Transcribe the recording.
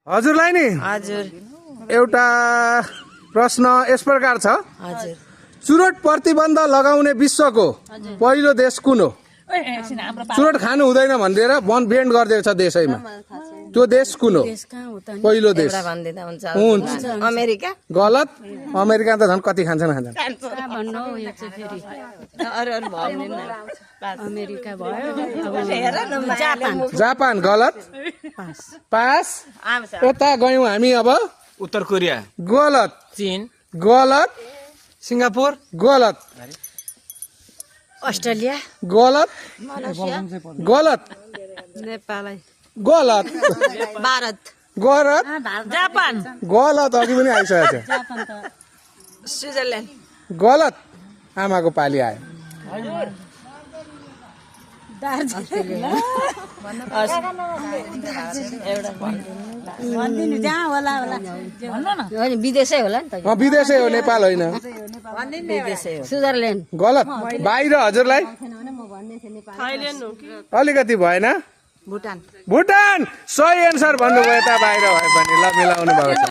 हजुरलाई नि हजुर एउटा प्रश्न यस प्रकार छ। हजुर चुरोट प्रतिबन्ध लगाउने विश्वको पहिलो देश कुन हो? चुरोट खानु हुँदैन भनेर ब्यान गरिदिएको छ देशैमा। त्यो देश कुन हो? पहिलो देश एउटा भन्दिँदा हुन्छ हुन्छ। अमेरिका गलत। अमेरिका त झन् कति खान्छन् अरू अरू भन्दैन अमेरिका भयो जापान गलत। पास। यता गयौँ हामी अब उत्तर कोरिया, गलत चीन, गलत सिङ्गापुर, गलत अस्ट्रेलिया गलत गलत नेपाल गलत भारत गलत जापान गलत अघि पनि आइसकेको छ। स्विजरल्यान्ड गलत। आमाको पाली आयो। विदेशै होला नि त विदेशै हो, नेपाल होइन। विदेशै हो स्विजरल्यान्ड गलत। बाहिर हजुरलाई अलिकति भएन। भुटान भुटान सही एन्सर भन्नुभयो। यता बाहिर भयो भने ल मिलाउनु भएको छ।